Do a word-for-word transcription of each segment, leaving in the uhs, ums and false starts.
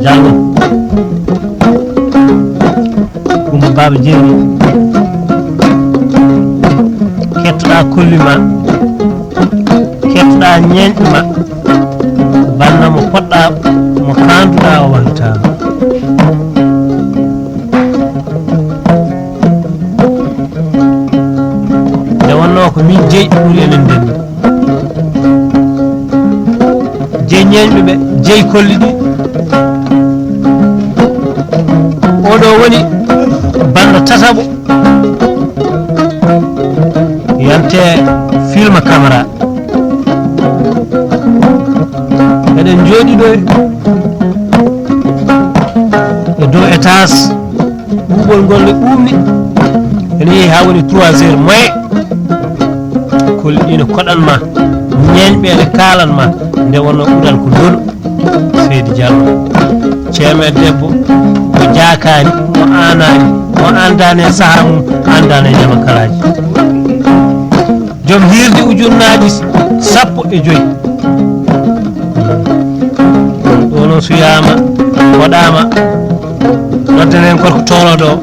Jallo. Kumba Baaba Jeeri. Kettoɗaa kolli ma. Kettoɗaa ñeeñɗo ma. Banna mo poɗɗaa, mo kaanduɗaa o wallataama. Nde wonnoo ko min jeyi ɓuri enen ndenni. Jeyi ñeeñɓe ɓe, jeyi kolli ɗi. Oɗo woni banda tataɓo. Yante filma camera. Eɗen jooɗi ɗo e dow étage. Ɓuuɓol ngol no ɓuuɓni. Ene yehi haa woni trois heures moye. Kolli ɗi no koɗan ma. Ñeeñɓe ene kaalan ma. Nde wonnoo ɓural ko ndonu. Seydi Diallo. Ceeme debbo. Mo jaakaani. Mo aanaani. Mo anndaani e sahaa mum. Anndaani e ñamakalaaji. Joom hiirde ujunnaaji sappo e joy. Ɗo noon suyaama, hoɗaama, nodden heen gorko toolooɗo o.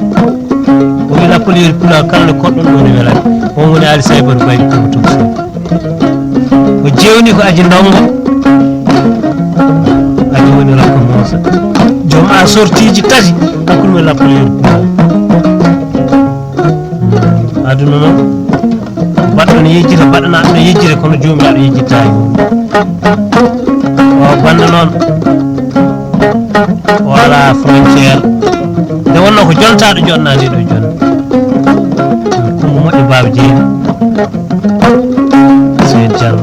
O wi lappolieri pulaar kala nde koɗɗon ɗo ne welani. On woni Aali Saybatu Baydi Kumba Tumsi. O jewni ko aji ndongo, aji woni rakko Moosa. Joom a sortiiji tati hakkunde men lappolieri pulaar. Aduna noon, baɗɗo ne yejjita, baɗɗanaaɗo ne yejjita, kono Joomiraaɗo yejjittaani. O bannda noon, o alaa frontière. Nde wonnoo ko jontaaɗo jonnaa nde ɗo jonnde. Kumba moƴƴo Baaba Jeeri. Seydi Diallo.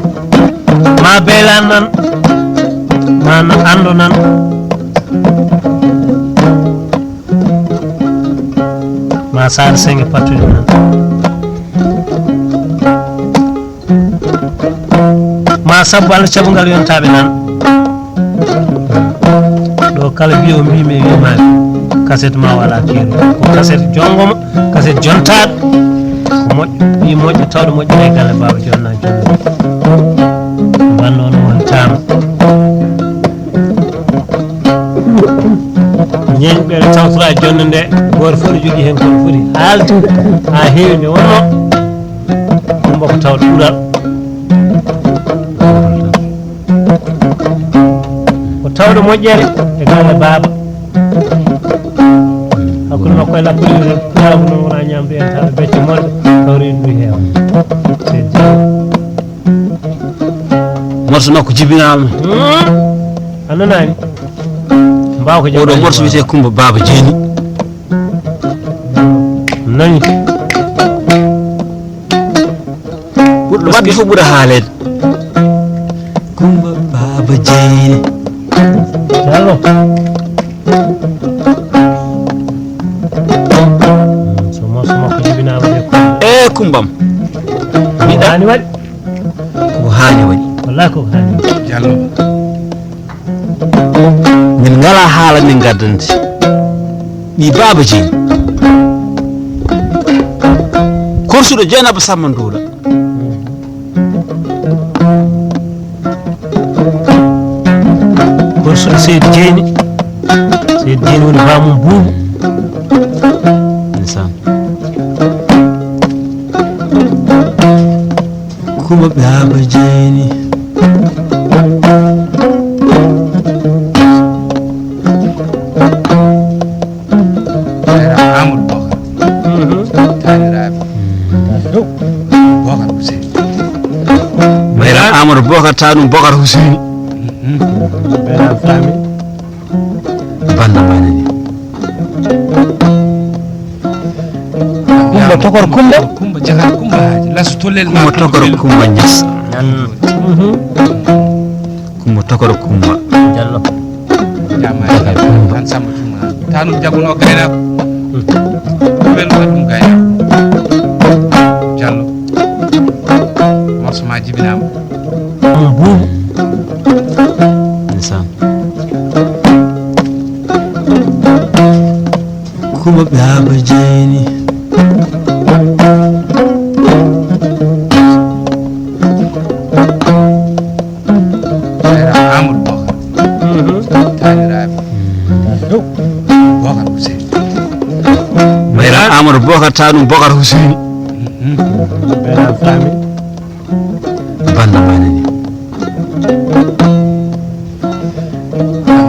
Ma beelan nan, ma na anndo nan. Ma Saare Sennge pattude nan. Ma sabbu Allah cabu ngal yontaaɓe nan. Ɗo kala mbiyo mbi mi wimaani. Kaset ma wala keeri. Ko kaset jongoma, kaset jontaaɗo. Ko moƴƴo, ɓii moƴƴo tawɗo moƴƴo e galle baaba jonna jonna. Banno on won taama. Ñeeñɓe ɓe tawtora jonde nde, gooto fof ne jogii heen kono foti haalde haa heewi nde wonno. Kumba ko tawɗo ɓural. Ko tawɗo moƴƴere e galle baaba. Hakkunde makko e lappoliere pulaagu noon wona ñaamde en tawa becce molle, taw reedu ndu heewa. Seydi Diallo. Morso makko jibinaama. Hmm. A nanaani? Mbaaw ko oɗo jabbaani morso mbaaw. Wiyetee Kumba Baaba Jeeni. Nani? Ɓurɗo waɗde fof ɓura haaleede. Kumba Baaba Jeeni. Diallo. So morso makko jibinaama de Kumba. E Kumbam. Ko haani waɗi. Ko haani waɗi. Wallahi ko haani waɗi. Diallo. Min ngalaa haala min ngaddande. Ɓii Baaba Jeeni. Korsuɗo Jeynaba Samba Nduuɗa. Korsuɗo Seydi Jeeni. Seydi Jeeni woni baamum buubu. Ndeysaan. Kumba Baaba Jeeni. Mayra Amadou Bokar. Mhm. Taaniraaɓe. Bokar Hussein. Mayra Amadou Bokar, taanum Bokar Hussein. Mhm. Mayra Fami. Banda Manani. Kumba Tokor Kumba. Kumba Jakar Kumba Haaji. Lasu tolel ma Kumba Tokor Kumba Ñas. Mhm. Kumba Tokor Kumba. Diallo. Jaama Tokor Kumba. Tan Samba Tuma. Tanum jaguno gaynaako. Wel waɗum gaynaako. Diallo. Morso ma jibinaama. Ɗum buubu. Ndeysaan. Kumba Baaba Jeeni. Mayra Amadou Bokar. Mhm. Taaniraaɓe. Bokar Hussein. Mayra Amadou Bokar, taanum Bokar Hussein. Mayra Fami. Banda manani.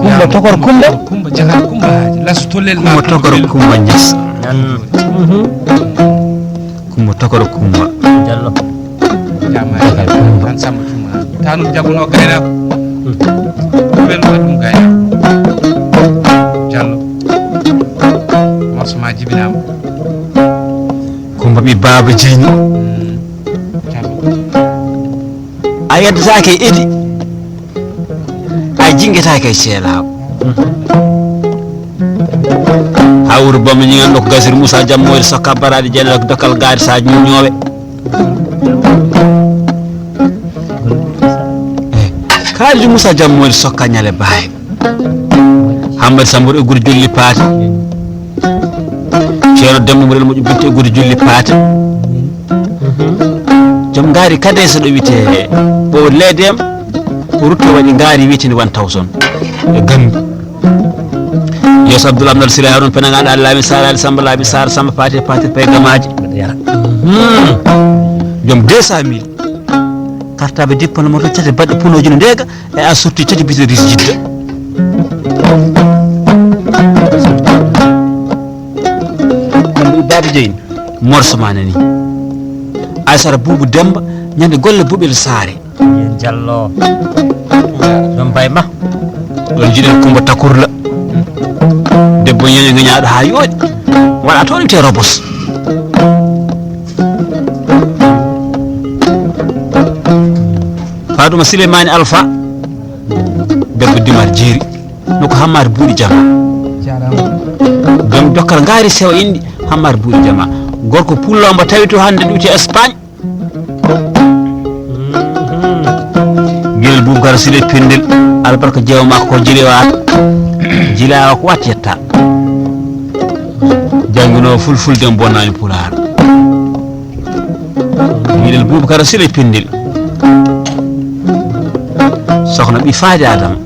Kumba Tokor Kumba. Kumba Jaxal Kumba Haaji. Lasu Tollel Kumba Tokor Kumba Ñas. Kumba Tokor Kumba. Jallo. Jamaare. Tan Samba Tuma. Tanum jaguno gaynaako. Ɗumen waɗi ɗum gaynaako. Jallo. Morso ma jibinaama. Kumba ɓi Baaba Jeyni. Jallo. A yeddataake e Idi. A jingetaake e Ceelaaɓo. Hawru Bamba ñiŋan ɗo ko Gasir Moussa Jam Moyde Sokka Baraɗi Jene Dokkal Gaari Sa Ñoowe. Kaalidi Moussa Jam Moyde Sokka Ñale Baay. Hammadi Sambour e guri Jolli Paate. Ceerno Demba Murel moƴƴo Binta e guri Jolli Paate. Joom ngaari kadi so ɗo wiyetee Ɓowle Leedeem. O rutti o waɗi ngaari wiyetee one thousand e Gambi. Yeeso Abdoul Abdal Sira Harun Penangal Ali Lami Sar Ali Samba Lami Sar Samba Pate Pate Pay Gamaji. Joom deux cent mille. Cartable diplôme moto tati baɗɗo punoji no ndeega e a sorti tati bitiris Jidda. Kono ɗum Baaba Jeyni. Morso ma nani. Aysara Buubu Demba ñande golle Buɓel Saare. Yen jallo. Ɗum bay ma. Ɗon jiɗen Kumba Takurla. Debbo ñeño ñeñaaɗo haa yooɗi. Waɗa toon te robos. Faatuma Silemani Alfa. Debbo Dimar Jeeri. No ko Hammaat Buuɗi Jama. Joom dokkal ngaari sewa inɗi Hammaat Buuɗi Jama. Gorko pullo mbo tawi to hannde ɗuuti Espagne. Gel Bubakar Sile Pindel, albarka jeewa makko ko jilewaat. Jilaawa ko wat yetta. Jannginoowo fulfulde bonnaani pulaar. Gel Bubakar Sile Pindel. Soxna ɓi faade Adama.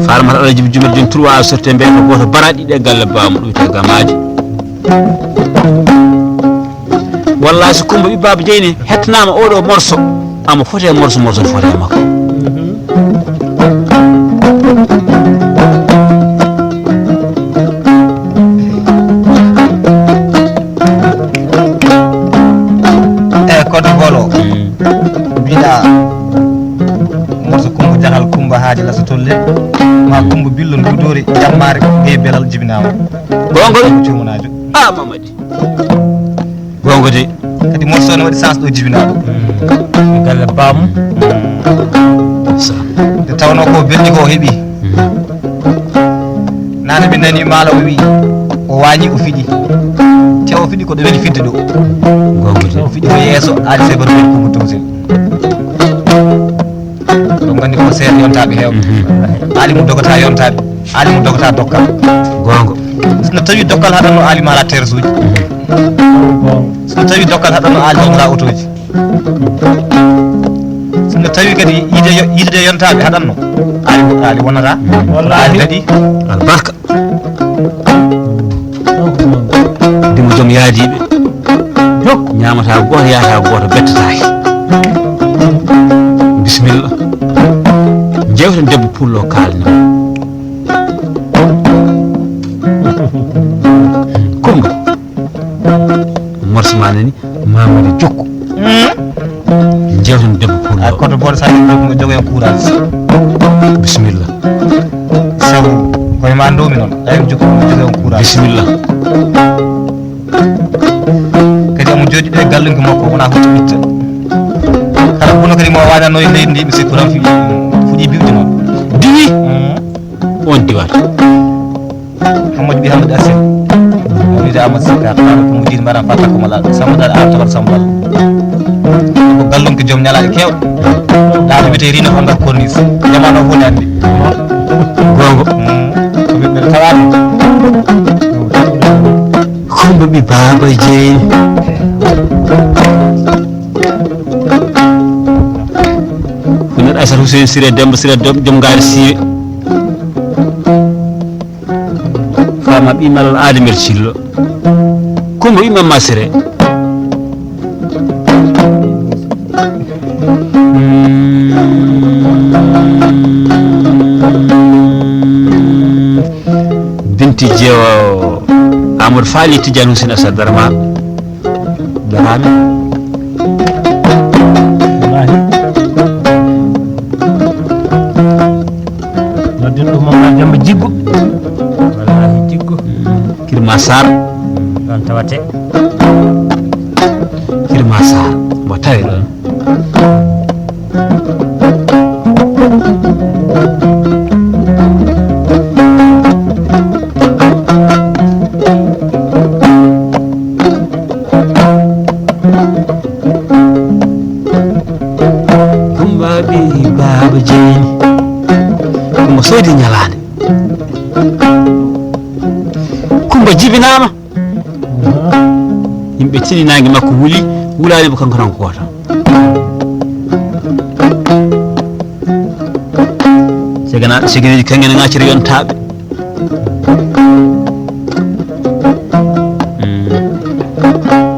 Farmata Alaji Jumel Jom trois sorte mbe ko goto baraɗi ɗe galle baamu ɗum te gamaji. Wallahi so Kumba ɓi Baaba Jeyni hettanaama oɗo morso, amo fote morso, morso fote makko. E kodo bolo. Mbiɗa morso Kumba Jaxal Kumba Haaji Laso Tolle, ma Kumba Billo Ndudoori Jammaare Gey Belal jibinaama. Gonga. Cumunaajo. Ah, Mamadi. Gonga de. Kadi morso ne waɗi sens ɗo jibinaaɗo. Galle baamu. Nde tawnoo ko belɗi ko o heɓi. Nana mi nani maala o wi o waañi o fiɗi. Te o fiɗi ko ɗo weli fidde ɗo. Gonga de. O fiɗi ko yeeso aadi sebar ko Kumba Towsel. Ɗum nganndi ko seeɗa yontaɓe heewɓe. Aali mo dogata yontaɓe, aali mo dogata dokkal. Gonga. Sino tawi dokkal haɗanno aali mara tersuji. Sino tawi dokkal haɗanno aali mara otoji. Sino tawi kadi yide yo- yide yontaɓe haɗanno, aali aali wonata. Aali daɗi. Albarka. Dimo joom yaadiiɓe. Jok. Ñaamata gooto, yaata gooto, bettataake. Bisimilla. Jewten debbo pullo kaalni. Kumba. Morso ma nani, Mamadi Jokku. Jewten debbo pullo. A koto boɗo sa jogo jogo en courage. Bisimilla. Sabu koye ma ndomi noon. Ay jogo jogo en courage. Bisimilla. Kadi omo jooɗi ɗo e gallunke makko wona hocci ɓitta. Kala kono kadi mo waɗano e leydi ndi mi sikku tan fuɗi fuɗi biwde noon. Diwi. On diwata. Hammadou Ɓi Hammadou Asen. Wonide Amadou Sikka, Fama ko Mujin Maram Fata ko Mala, Samba Dal Aram Tabar Samba Dal. Ko gallum ko joom ñalaɗe kew. Ɗaɗo wiyete Rino Anga Corniche. Jamano fof ne andi. Gongo. Mm. Ko ɓiɓɓe tawaɗo. Kumba ɓi Baba Jeey. Ko neɗɗo Aysata Hussein Siré Demba Siré Dom joom gaari siiwe. Ɓii Malal Adama Thillo. Kumba ɓii Mamma Siré. Binti Jeewo Amadou Faali Tidiane Hussein Asad Darma. Daraame. Wallaahi. Noddin ɗum Mamma Demba Jiggo. Wallaahi Jiggo. Kirma Sarr. Ɗon tawate. Kirma Sarr. Mo tawi ɗon. Kumba ɓii Baaba Jeeni. Kumba soodi ñalaande. Kumba jibinaama. Yimɓe tini naange makko wuli, wulaani mo kanko tan ko gooto. Segana, seganeeji kaŋŋe ne ŋaccira yontaaɓe. Mm.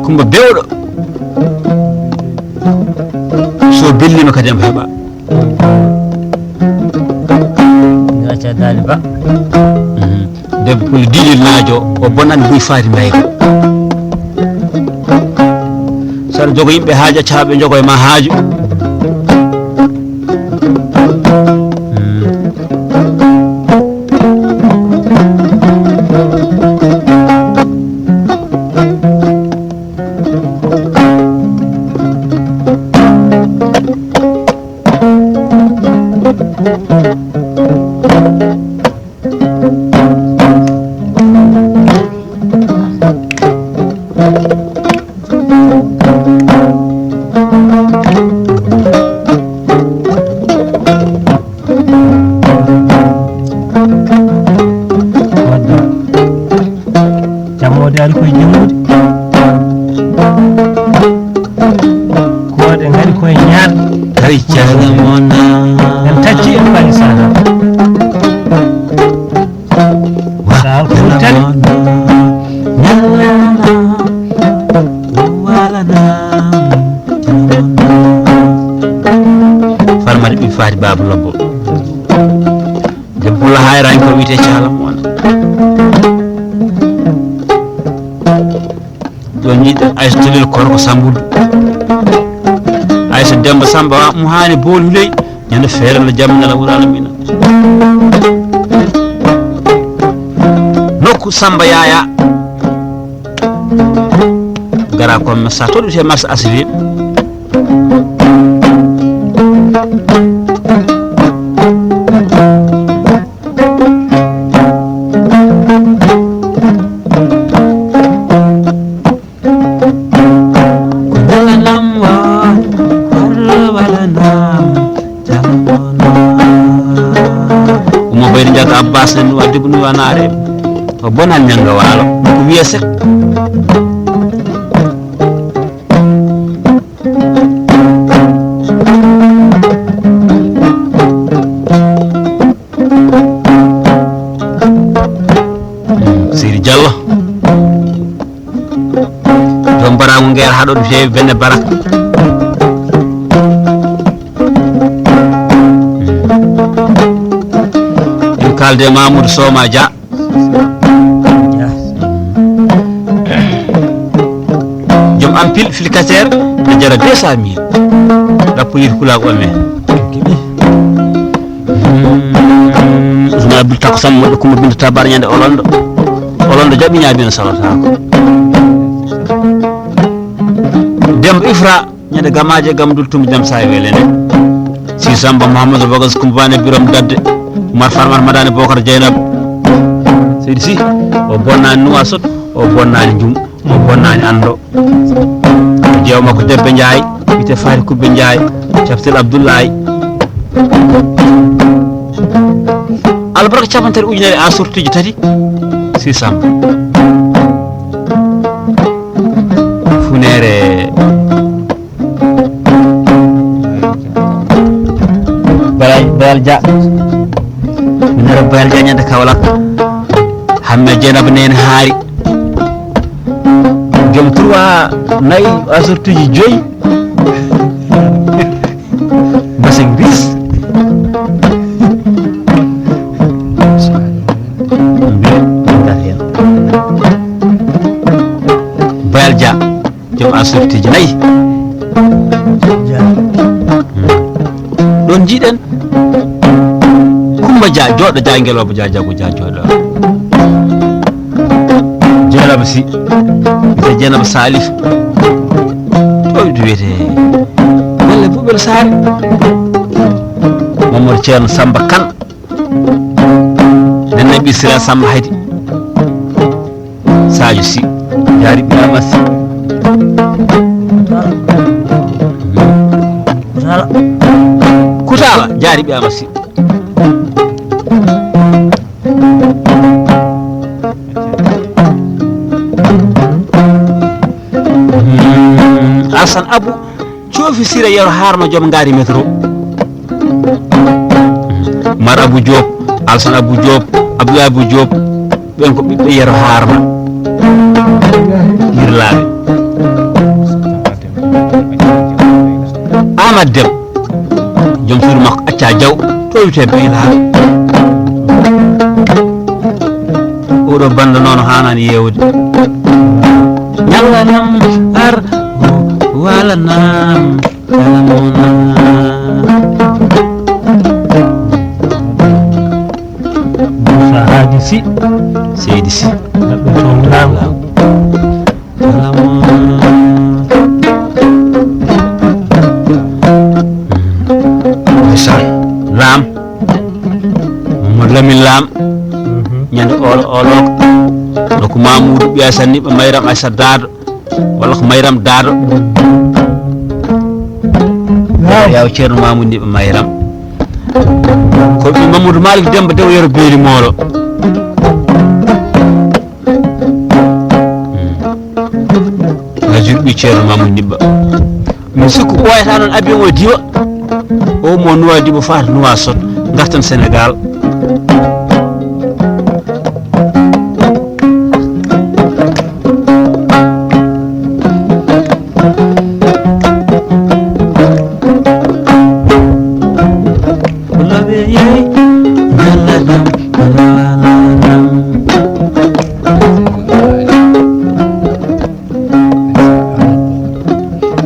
Kumba bewɗo. So bellima kadi emo heɓa. Gaca dali ba. Mhm. Debbo puli dilil naajo, o bonan buy faati mbayka. Saɗa jogo yimɓe haaju, acca ɓe jogo e ma haaju. Mhm. Wadde jammoode ari koye janngude. Koɗe ngari koye ñaar. Kay caga mona. En tacci en mbaɗi saha. Wa saha ko wurtani. Ñalana. Walana. Farmata ɓi faati baaba lobbo. Debbo la hayraani ko wiyetee caalam wona. Ɗo ñiiɗo Aysa Tolel kono ko Sambudu. Aysa Demba Samba wa mo haani booli huley. Ñande feere no jam nala wuraala mina. Nokku Samba Yaya. Gara ko sa toɗɗite mars asli. Ko dalanam wa, warlo walanam, jalmono. Omo bayri jaka Abbas en wa debnu wa naare. O bonan ñanga waalo. Ko wiya sek. Seydi Diallo. Joom baragu ngeer haɗo ɗum heewi benne barak. En kalde Mamoudou Soma Dia. Joom ampil filkater ne jara deux cent mille. Ɗappo yiɗi kulaagu on men. Usman Abdul Takko Samma moƴƴo Kumba Binta Tabar ñande olondo. Olondo jaɓi ñaabino salataako. Demba Ifra. Ñande gamaaje gam dultum jam sa e welende. Si Samba Mouhamadou Bagas Kumbane Birom Dadde. Umar Farmat Madani Bokar Dieynaba. Seydi Si. O bonnani Nuwasot. O bonnani Njum. O bonnani Ando. Jeewa makko Debbe Ndiaye. Wite Fari Kubbe Ndiaye. Captel Abdoulaye. Albarka capantati ujunere a sortiji tati. Si Samba. Funere. Bayal, Bayal Dia. Minara Bayal Dia ñande Kaolack. Amme Jenaba nene haari. Joom trois nayi, asortuji joyi. Basing ris. Bayal Dia. Joom asortiji nayi. Ɗon njiɗen Kumba Dia, jooɗo Dia, ngelooba Dia, jago Dia, jooɗo. Jenaba Si, wiyete Jenaba Salif. Ɗo wiyete Galle Bubel Saare. Mamadou Ceerno Samba Kan. Nenne ɓisira Samba Haydi. Sadio Si, jaari ɓiya Masi. Kutala, jaari ɓiya Masi. Alsan Abu. Coofi Sira Yero Harma, joom ngaari métro. Mar Abou Diop, Alsan Abou Diop, Abdoulaye Abou Diop, ɓen ko ɓiɓɓe Yero Harma. Yirlaaɓe. Amad Dem, joom suudu makko Acca Diaw, to wiyete Beylaaɓe. Oɗo banda noon haanani yeewde. Ñalla lam ar o walanam kala mona. Moussa Hadi Sy. Seydi Sy. Neɗɗo toon laamu. Kala mona. Ndeysaan. Laam. Mamadou Lamine Lam. Ñande oolo oolo. Ɗo ko Mamoudou ɓiya Sanni ɓe Mayram Aissata Daado. Walla ko Mayram Daado. Yaw Ceerno Mamoudou Ndiɓa Mayram. Ko ɓi Mamadou Malick Demba Dew Yero Beeli Moolo. Hajir ɓi Ceerno Mamoudou Ndiɓa. Mi sikku ɓooyata noon avion o diwa. O mo Nouadhibou fata Nouakchott, gartan Sénégal.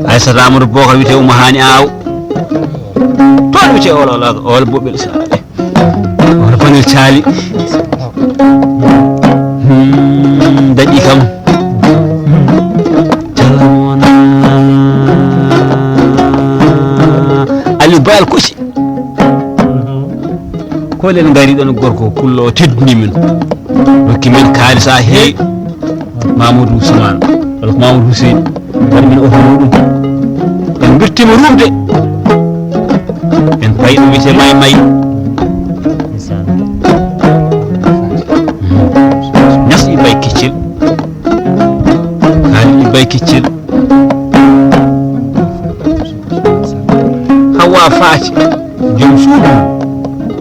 Aissata Amadou Boka wiyete Oumou Hani Aw. Toon wiyete Ola Ola Ola Boɓel Saare. Ola Banel Caali. Hmm, daɗi kam. Jala mona. Aliou Bayal Kosi. Ko len ngari ɗon gorko kullo o teddini min. Rokki min kaalis ha heewi. Mamoudou Ousmane, walla ko Mamoudou Hussein, waɗi min oto ɗum. En mbirtima rumde. En payi ɗum wiyete may may. Ñas Ibrahima Keccel. Kaali Ibrahima Keccel. Hawa Faati, joom suudu.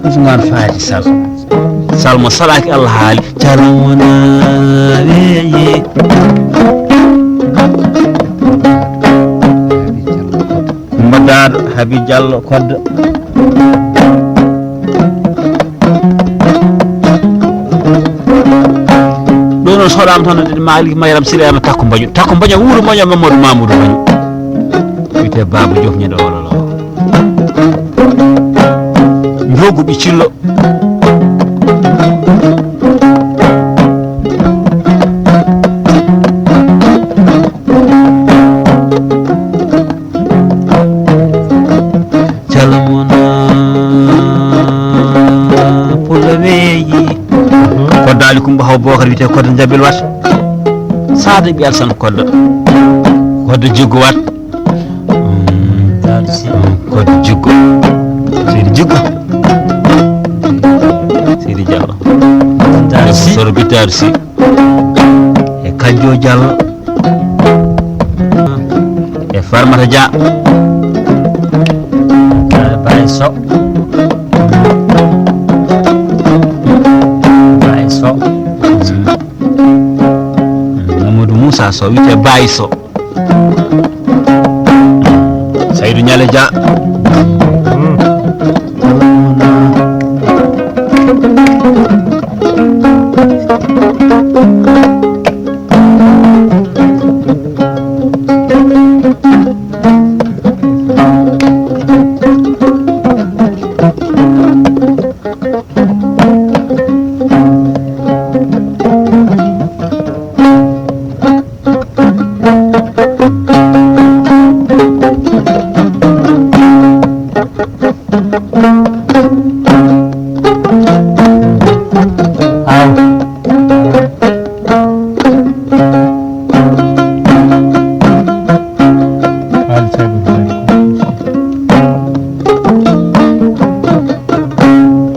Usman Faati Sall. Sall mo salaaki Allah haali. Calmona weeyi. Kumba Daado, Habi Diallo, Koddo. Ɗo noon soɗama tan, ɗen Malik Mayram Sirema Takko Mbaño. Takko Mbaño, wuuro Mbaño, Mamadou Mamoudou Mbaño. Wiyete Baba Diouf, ñande ololo. Njogu ɓi cillo. Calmona pullo weeyi. Koddaali Kumba Haw Bokar wiyete Koddo Jabel Wat. Saada ɓi Alsan Koddo. Koddo Jiggo Wat. Mm, Koddo Jiggo. Seydi Jiggo. Seydi Diallo. Soro Bitar Si. E Kajjo Diallo. E Farmata Dia. Baye Sow. Baye Sow. So wiyetee Baay Sow. Saydu Ñale Dia.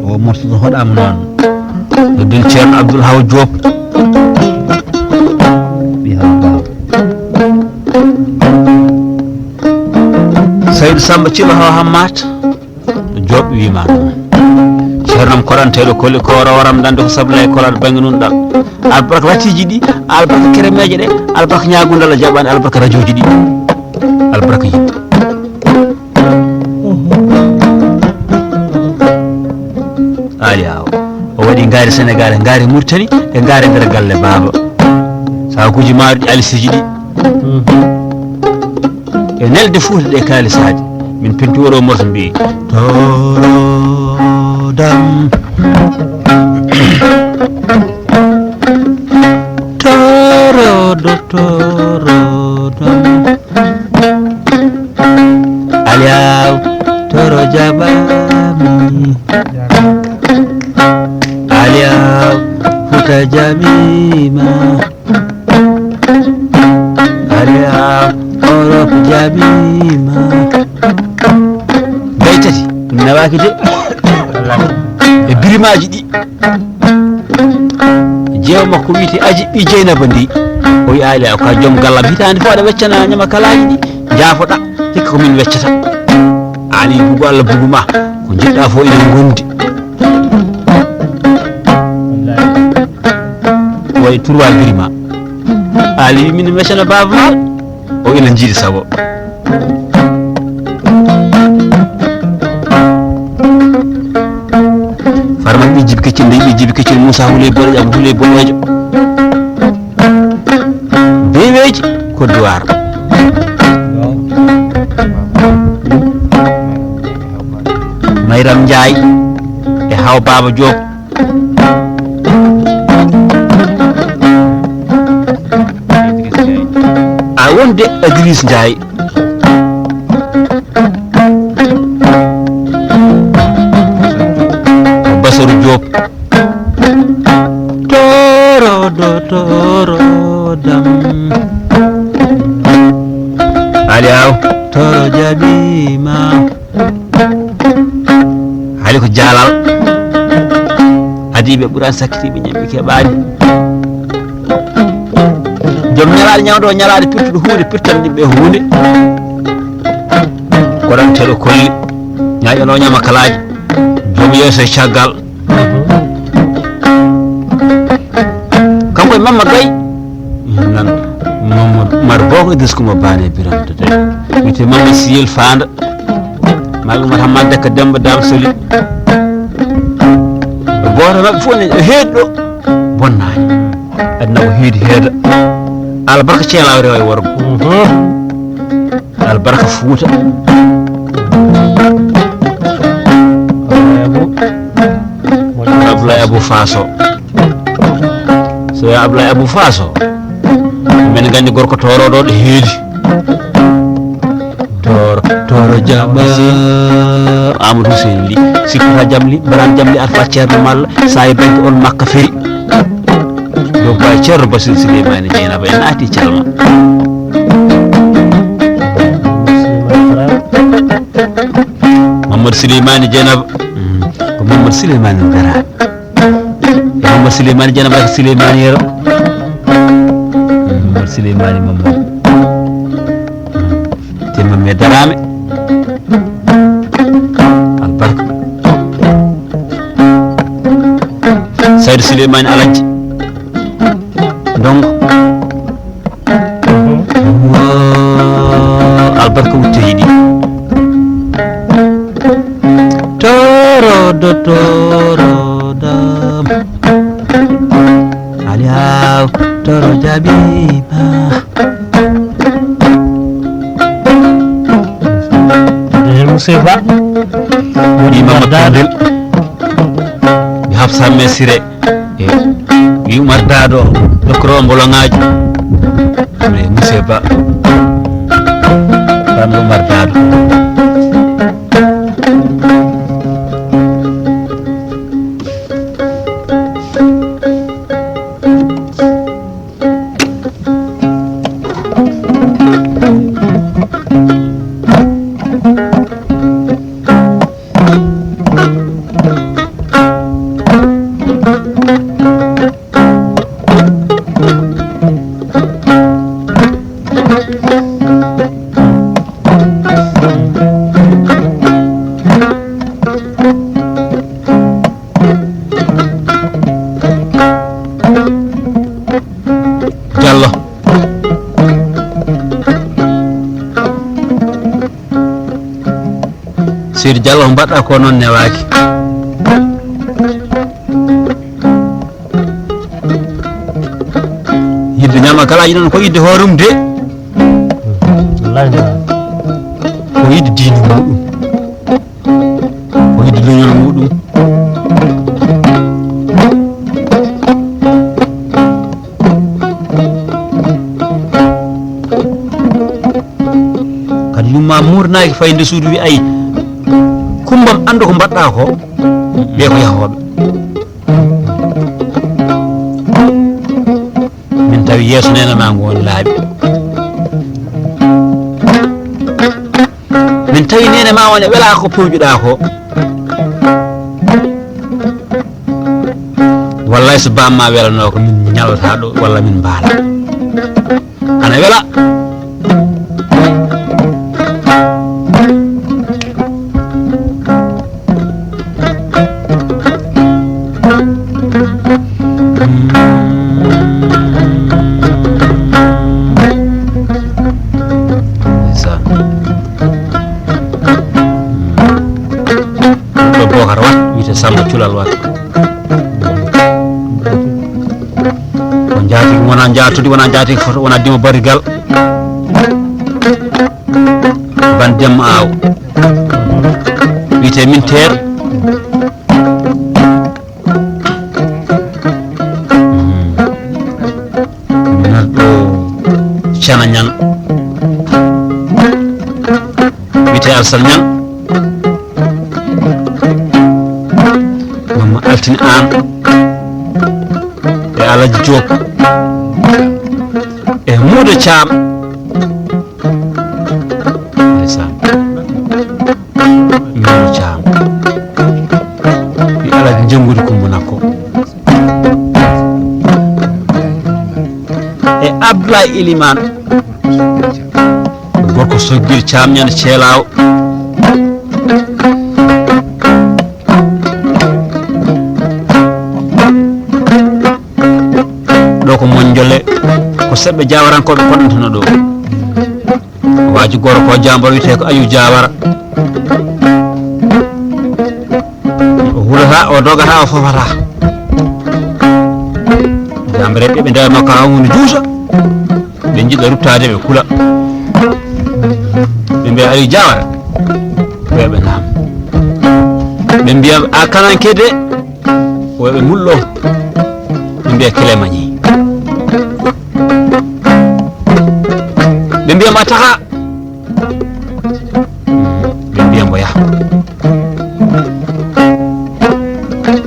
O morso ɗo hoɗaama noon. Noddel Ceerno Abdoul Hawa Diop. Ɓii Hawa Ba. Saydu Samba Thillo Hawa Hammat. Joop wiima noon. Ceerno am koɗanteeɗo koli ko rawaram dande ko sabu lay kolaɗo bannge nun ɗal. Albarka latiiji ɗi, albarka keremeeje ɗe, albarka ñaagundal a jaɓaani, albarka rajooji ɗi. Albarka yimɓe. Ali Aw. O waɗi ngaari Senegaal, e ngaari Muritani, e ngaari nder galle baaba. Sakuuji maaruɗi alisiiji ɗi. E nelde Fuuta ɗe kaalisaaji. Min penti oɗo morso mbiyi. Torodam. Torodo, torodam. Aliaw, toro jaɓami. Aliaw, Fuuta jaɓima. Aliaw, Orop jaɓima. Gay tati, ɗum nawaaki de. E birimaaji ɗi. Jeewo makko wiite Aji ɓii Jeynaba ndi. O wi Aliaw ka joom gallam, hitaande fof aɗa weccana ñamakalaaji ɗi. Jaafoɗa, hikka ko min weccata. Ali bugu Allah bugu ma. Ko njiɗɗa fof ene ngondi. Waɗi trois birima. Ali wi min weccana baaba ma. O ina jiiɗi sago. Farma ɓii Jibi Keccel, ndey ɓii Jibi Keccel, Moussa Houley Boɗeejo, Abou Houley Boɗeejo. Beweeji Côte d'Ivoire. Mayram Ndiaye e Haw Baba Diop. A wonde Idriss Ndiaye. Bassirou Diop. Torodo, torodam. Ali Aw. Toro jaɓima. Haali ko jaalal. Adii ɓe ɓurani sakkitiiɓe ñamɓe keɓaani. Joom ñalaaɗe ñawdo ñalaaɗe pirtuɗo huunde, pirtan ɗimɓe huunde. Koɗanteeɗo kolli. Ñaaƴanoo ñamakalaaji. Joom yeeso e caggal. Kanko e Mamma Gay. Nan Mamadou Umar Boko Idris Kuma Bane Biram Dede. Wiyete Mamma Siyel Fanda. Magal Umar Hamad Daka Demba Dam Soli. Gooto maɓɓe fof ne heedi ɗo. Bonnaani. Aduna ko heedi heeda. Albarka ceelaa rewa e worgo. Albarka Fuuta. Ablaye Abou Faso. So wiya Ablaye Abou Faso. Men nganndi gorko tooroɗo ɗo heedi. Tooro, tooro jama. Amadou Hussein Ly. Sikkata jam li, baran jam li, arfa ceerno malla. Sa e banke on makka feri. Ɗo bawi ceerno Basir Souleymane Dieynaba en naati calma. Mamadou Souleymane Dieynaba. Mm, ko Mamadou Souleymane Dara. E Mamadou Souleymane Dieynaba ko Souleymane Yero. Mm, Mamadou Souleymane Mamadou. Te Mamadou Darame. Albarka. Saydu Souleymane Aladji. Ndongo. Toro dam. Aliaw toro jabima. Eh, Moussa Ba. Woni Mamadou Kandel. Mi Hafsa Messire. E wi Umar Dado, dokkoro mbolongaaji. E Moussa Ba. Banno Umar Dado. Diallo. Seydi Diallo, ko mbaɗɗa ko noon newaaki. Yidde ñaama kalaaji noon ko yidde hoore mum de. Wallaay ndewaaki. Ko yidde diine muɗum. Ko yidde leñol muɗum. Kadi yumma murnaaki fayde suudu wi ay kumbam anndu ko mbaɗɗa ko. Ɓe ko yahooɓe. Min tawi yeeso nene ma ngo woni laaɓi. Min tawi nene ma woni wela ko pewjuɗa ko. Wallay so bamma welano ko min ñalata ɗo walla min mbaala. Ana wela. Ndeysaan. Ɗo Bokar Wat, wiyete Samba Culal Wat. Ko njaatigi, wona njaatudi, wona njaatigi foto, wona dimo barigal. Ban Demma Aw. Wiyete Minteer. Narɗo Cana Ñan. Wiyete Alsan Ñan. Mama Altine Aan. E Alaji Diop. E Muudo Caam. Ndeysaan. Mino Caam. Mi alaa njanngude Kumba Nakko. E Abdoulaye Elimane. Gorko Soggir Caam ñande Ceelaawo. Ɗo ko Monjole, ko seɓɓe Jaawarankooɓe koɗantano ɗo. Waaji goro ko Jaambor wiyetee ko Ayu Jaawara. O hulata, o dogata, o fofata. Jaambere ɓe ndewa makko haa hunde juuta. Ɓe njiɗa ruttaade, ɓe kula. Ɓe mbiya, "Ari Jawara." Ɓe ɓe naam. Ɓe mbiya, "A kananke de?" O ɓe mullo. Ɓe mbiya, "Kelemani." Ɓe mbiya, "Ma taxa." Ɓe mbiya mbo yaha.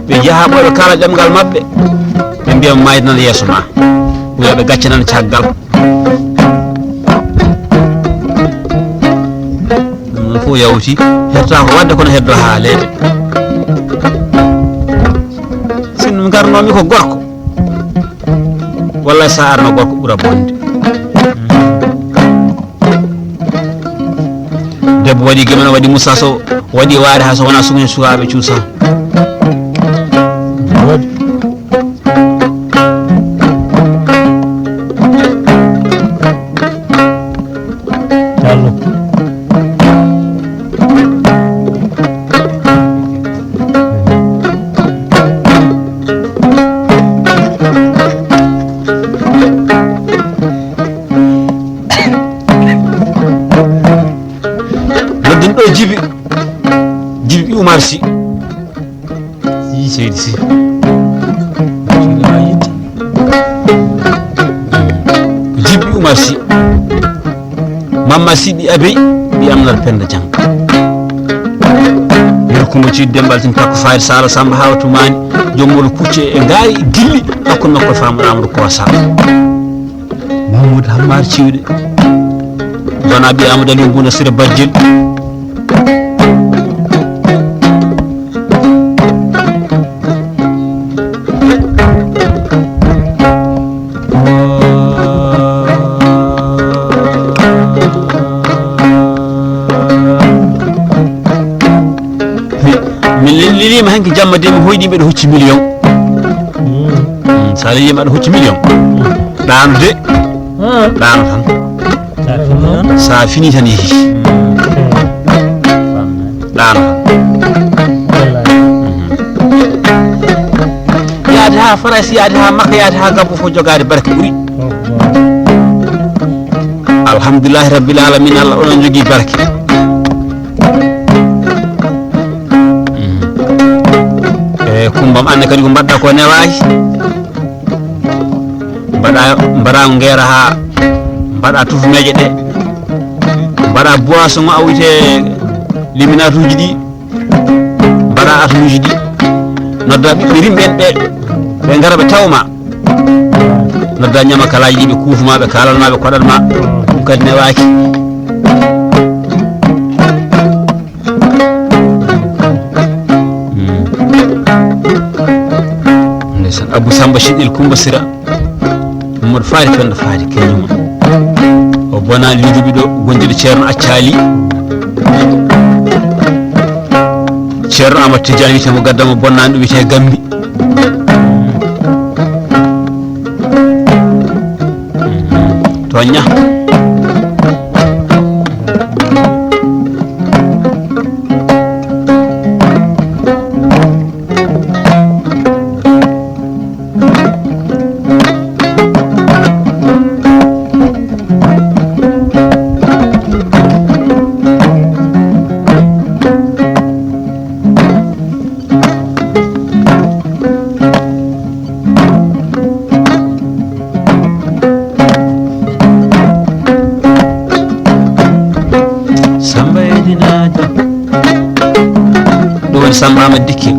Ɓe njaha ɓooy ɓe kaala ɗemngal maɓɓe. Ɓe mbiya mo maayde nan yeeso ma. Ɓe gacce nan caggal. Ɗum noon fof yawti. Herta ko waɗde kono heddo haaleede. Sinno ngarnomi ko gorko. Wallay sa arno gorko ɓura bonde. Debbo waɗi gemana, waɗi musa so, waɗi waade ha so wona sukaaɓe cuusa. Callo. Jibbi Umar Si. Mamma Siɗɗi Abey, ɓi Amnar Penda Jang. Yero Kumba Ciidi Demba Altin Takko Faari Sala Samba Hawa Tumani, Jommol Kucce e Ngaari Gilli, hakkunde makko e Faama Amadou Kosa. Mahmoud Hammar Ciwɗe. Bana ɓi Amadou Aliou Buna Sira Bajjel. Mi lellinima hanki jamma de, mi hoyɗi mbeɗa hocci million. Mm, sa lelima aɗa hocci million. Ɗaano de. Ɗaano tan. Sa fini tan yehi. Ɗaano tan. Yaade ha France, yaade ha Makka, yaade ha Gabbo, fof jogaade barke ɓuri. Alhamdulillahi Rabbil Alamin, Allah onon jogii barke. E Kumbam, anne kadi ko mbaɗɗa ko newaaki. Mbaɗa, mbaɗa ngeera ha mbaɗa tufumeeje ɗe. Mbaɗa boisson o a wiyte liminaatuuji ɗi. Mbaɗa atuuji ɗi. Nodda ɓiɓɓe rimɓe en ɓe. Ɓe ngara ɓe tawma. Nodda ñamakalaaji ɗi ɓe kuufma, ɓe kaalanma, ɓe koɗanma. Ɗum kadi newaaki. Ndeysaan, Abou Samba Siɗɗel Kumba Sira, Mamadou Faari Penda Faari Keñuma. O bona lijuɓe ɗo, gondiɗo Ceerno Accali. Ceerno Amadou Tidiane wiyetee mo gadda mo bonnani ɗo wiyetee Gambi. Toñña. Samba Edina Dia. Ɗum woni Samba Amadou Dikkir.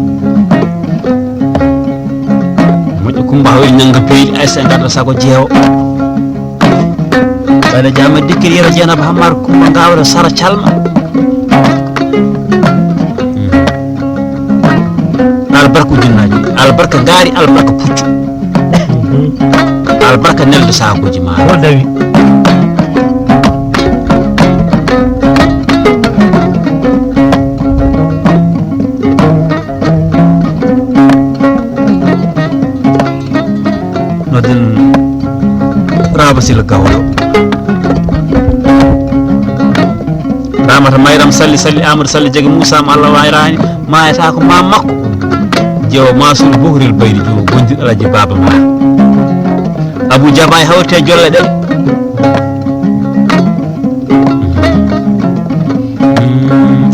Moƴƴo Kumba Hawri Ñannga Beydi, Aysa e ngarda sago jeewo. Ɓayde Jaama Dikkir Yero Jeenaba Hammar Kumba Ngawra Sara Calma. Albarka ujunnaaji, albarka ngaari, albarka puccu. Albarka neldo sahabuji ma. O dawi. Noden Raba Sila Gawlo. Ramata Mayram Salli, Salli Amadou Salli Jagi Moussa mo Allah wayrani, mayata ko mam makko. Jeewo Mansour Bohril Baydi Jumo, gondiɗo Alaji Baba ma. Abou Jabay hawte jolle ɗen.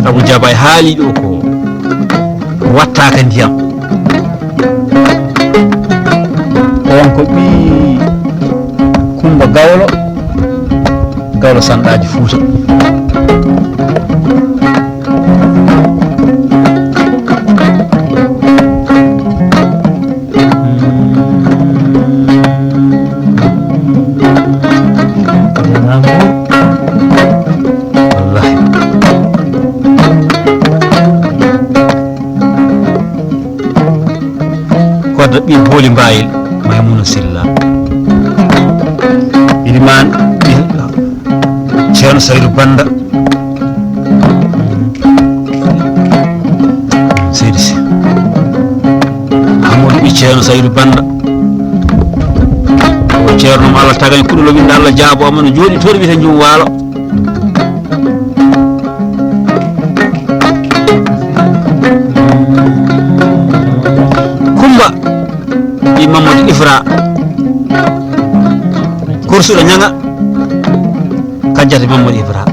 Abou Jabay haali ɗo ko wattaka ndiyam. On ko ɓii Kumba Gawlo, Gawlo Sanɗaaji Fuuta. Wallahi. Koddo ɓii Booli Mbayel, Maymuna Silla. Iliman ɓii Ceerno Saydu Banda. Seydi Si. Amadou ɓii Ceerno Saydu Banda. O Ceerno mo Allah tagani kuɗo loɓinɗo Allah jaabo amano jooɗi toon wiyete Jum Waalo. Kumba ɓii Mamadou Ifra, korsuɗo Ñaŋa, Kajjata Mamadou Ifra,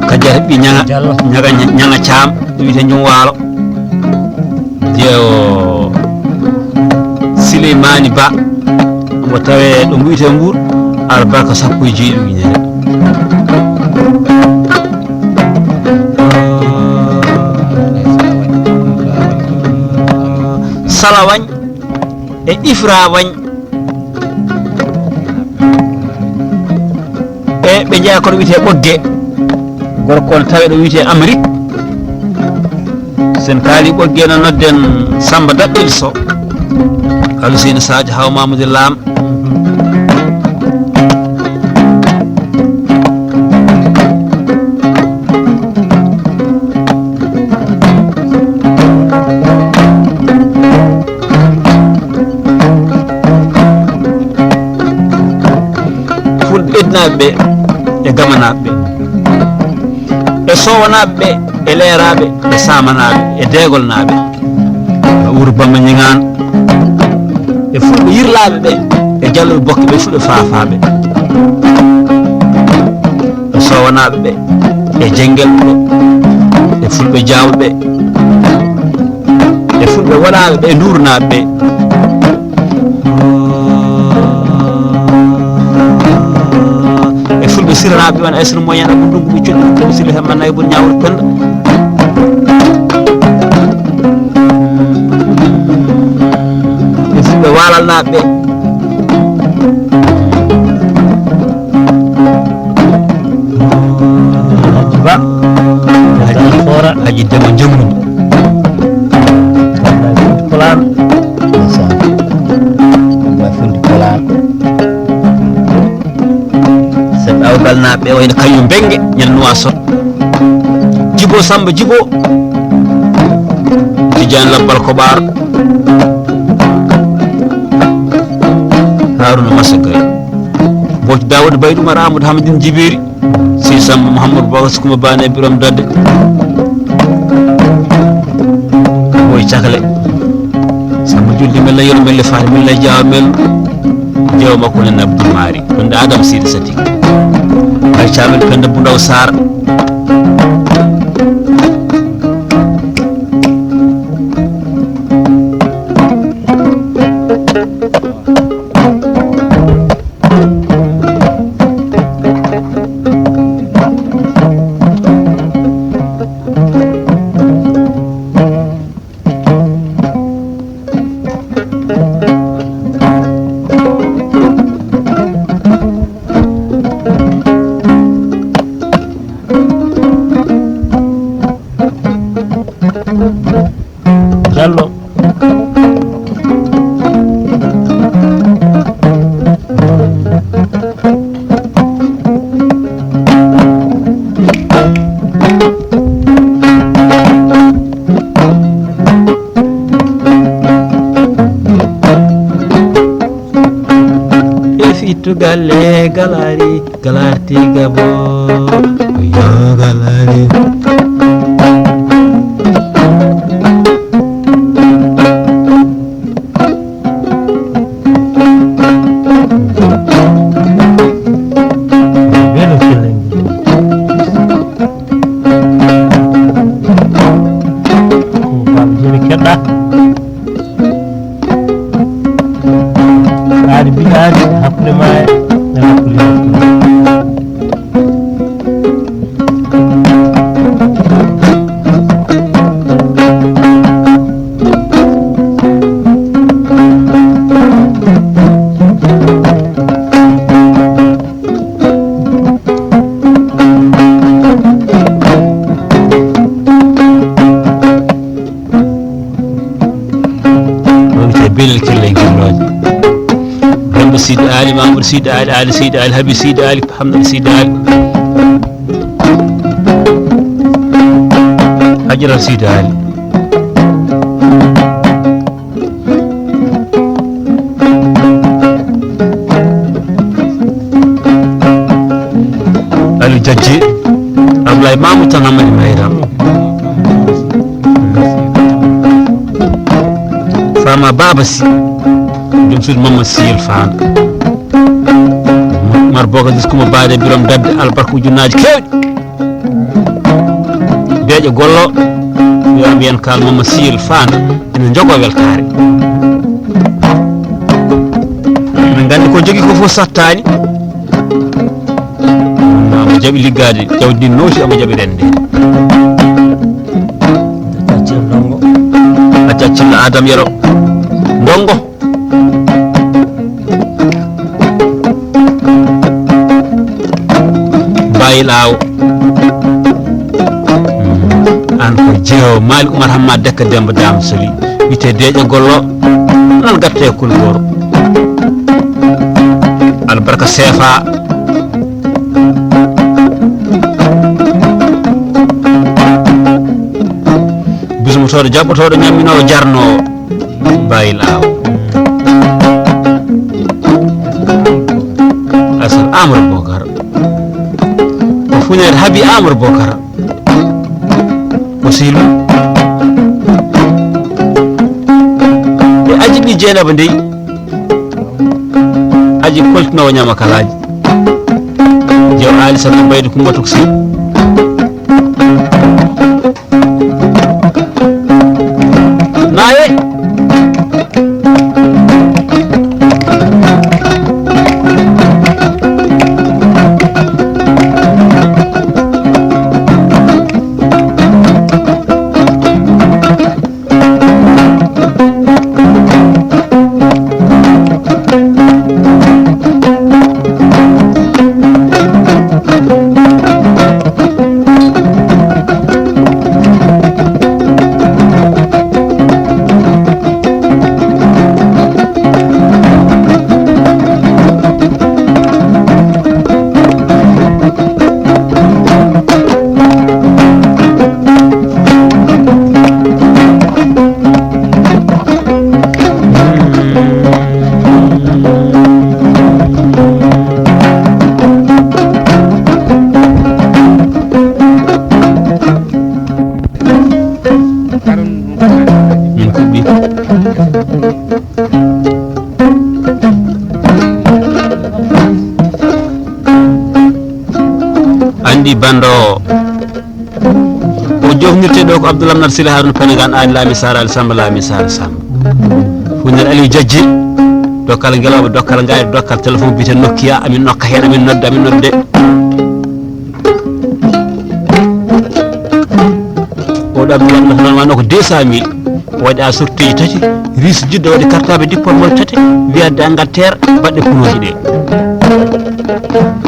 Kajjata ɓii Ñaŋa, Ñaŋa, Ñaŋa Caam, wiyete Jum Waalo. Jeewo Ewo, Sileymaani Ba, mo tawee ɗo mbiyetee Mbuur, albarka sappo e jeeɗiɗo ujunere. Salawañ e Ifrawañ. E ɓe njeyaa kono wiyetee Ɓoggee. Gorko on tawee ɗo wiyetee Amérique. Sen kaali Ɓoggee no nodden Samba Daɓɓel Sow. Aluseyni Sadio Haw Mamadou Lam. Fulɓe Ednaaɓe ɓe e Gamanaaɓe ɓe, e Sowanaaɓe ɓe, e Leeraaɓe, e Saamanaaɓe, e Deegolnaaɓe, e Wuro Bamma Ñiŋaan, e Fulɓe Yirlaaɓe ɓe, e Jalluɓe Bokke ɓe, Fulɓe Faafaaɓe, e Sowanaaɓe ɓe, e Jenngelɓe ɓe, e Fulɓe Jaawɓe ɓe, e Fulɓe Waɗaaɓe ɓe, e Nduurnaaɓe ɓe, e Fulɓe Siranaaɓe ɓe, wano Aysata Moyen, Abou Ndungu, ɓe Coddi, Abou Sili, Hemma Nayi, Bun Ñaawor Penda, e Fulɓe Waalalnaaɓe ɓe. Alhaji Ba, Alhaji Foora, Alhaji Demo Jemmudi. Wallahi Fuuti Pulaar. Ndeysaan. Wallahi Fuuti Pulaar. Sen awgalnaaɓe ɓe wayno Kañum Mbengue, ñande Nuwaasot. Jibo Samba Jibo. Tijaan Labbal Koɓaar. Haruna Masa Gaye. Booc Daawuda Baydu Umar Amadou Hamadine Jibeeri. Sey Samba Mouhamadou Bogas Kumba Bane Birom Dadde. Boy Cakle. Samba Julde men la Yero men le Faari men la Jaawa men. Jeewa makko nen Abdou Mari. Ɗum ɗo Adam Sidi Sadik. Ay Caamel Penda Bundaw Sarr. Jallo. E fittu galle galari, galarti gabo. Yo galari. Belo kelenge. Ko Baba Jere keɗɗa. Aari biɗaari hakkunde ma e hakkunde. Ɗo wiyetee Belel Kelle e Gillooje. Demba Sidi Ali, Mamadou Sidi Ali, Ali Sidi Ali, Habib Sidi Ali, Hamdou Sidi Ali, Hajara Sidi Ali. Aliou Jajji, Ablaye Mamoudou Tan Hamadi Mayram. Fama Baba Sy, joom suudu Mamadou Sy Yel Fana. Mar Boga Zis Kuma Bade Biram Dadde albarka ujunnaaji keewɗi. Beeƴo gollo, Yo mbiyen kal Mama Siyel Faan ene jogoo weltaare. Min nganndi ko jogii ko fof sattaani. Omo jaɓi liggaade jawdi ndi nooti, omo jaɓi rende. Accel Ndongo. Acca Accel Adam Yero. Ndongo. Bayi Laawo. An ko jeewo Malik Oumar Hamma Dekka Demba Dam Soli. Wiyetee Deeƴo Gollo. Nan gatte e Kulgoro. Albarka seefa. Bismotooɗo, jaɓɓotooɗo, ñamminoowo, jarnoowo. Bayil Aw. Asal Amadou Bokar. Ko Funeer Habi Amadou Bokar. Ko Seylu. E aji ɗi Jeynaba dey. Aji koltinoowo ñamakalaaji. Jew Aali Sata Baydi Kumba Tuksi. Naye. Min kuɓɓi. Anndi banndo o. O jofnirte ɗo ko Abdoulaye Nar Sile Harouna Penegan, Ali Lami Sara, Ali Samba Lami Sara Samba. Funeer Aliou Jajji, dokkal Ngelooba, dokkal Ngaari, dokkal téléphone biyete Nokia, amin nokka heen, amin nodda, amin nodde. Oɗo Abdoulaye Nar Sile Harouna ko deux cent mille. Waɗi a sorteji tati, ris jiddo waɗi cartable dippol mo tati, wiya de Angleterre, baɗɗe punooji ɗe.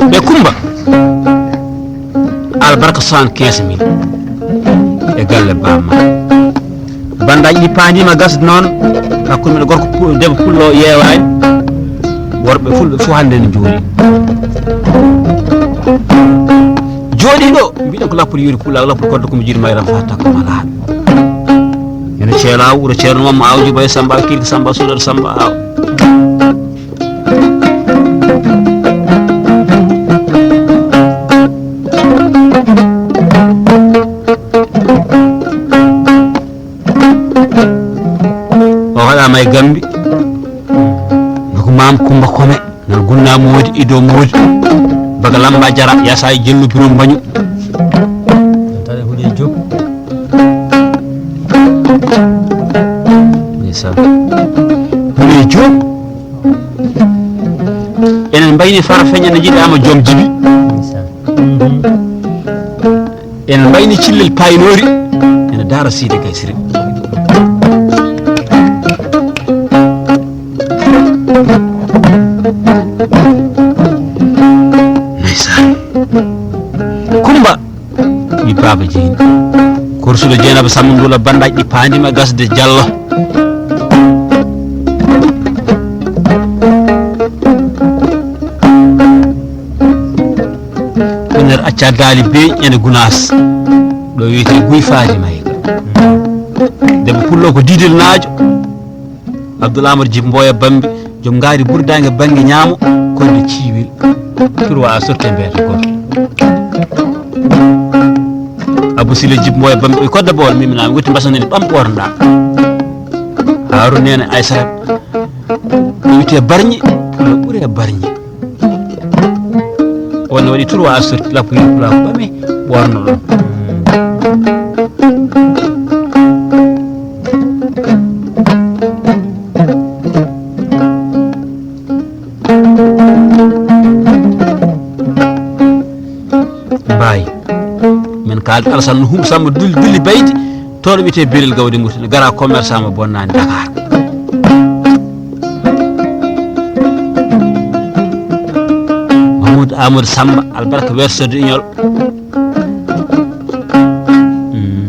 Ɓe Kumba. Albarka soixante-quinze mille e galle bamma. Bandaaji ɗi paandiima gasde noon, hakkunde men gorko pu-, debbo pullo yeewaani, worɓe fulɓe fof hannde ne njuuri. Jooɗii ɗo, mbiɗen ko lappol yoori pulaagu, lappol koddo ko mo jiiɗi mayram faa takko malaa. Ene ceelaa wuro Ceerno Mamma Aw Juba e Samba Kirki Samba Sudar Samba Aw. O haɗaama e Gambi. Noko Maam Kumba Kome, nan Gunna Moodi, Ido Moodi. Baga Lamba Jara, Yasa e Jellu Biro Mbañu. Tare Huley Diop. Ndeysaan. Huley Diop. Enen mbayni Farafeñe ne jiɗaama joom jibi. Ndeysaan. Mhm. Ene mbayni cillel paynori, ene daara Sidi Gaysiri. Ndeysaan. Kumba, mi baaba Jeyni. Korsuɗo Jeynaba Samba Ndula, bandaaji ɗi paandima gasde Jallo. Ɓe nder acca daali beeñ ene Gunaas. Ɗo wiyetee Guy Faadi Mayga. Debbo pullo ko Didel Naajo. Abdoul Amadou Djiby Mboya Bambi, joom ngaari Burdaange bannge ñaamo, koyɗo Ciiwel. Turwa a sotte mbeeta gooto. Abou Sile Djiby Mboya Bambi, ɓe kodda bool, mimina, mi wutti mbasane ni ɓam ɓornɗa. Haaru Neene Aysata, ko wiyetee Barñi, pullo ɓuri e Barñi. On ne waɗi trois sorti lappuyi pulaaku ɓame ɓorno ɗon. Alhaji Alassane no Hum Samba Dulli, Dulli Baydi, toon ɗo wiyetee Belel Gawde Murtani, gara commerçant mo bonnani Dakar. Mahmoud Amadou Samba, albarka werso de iñol. Mm.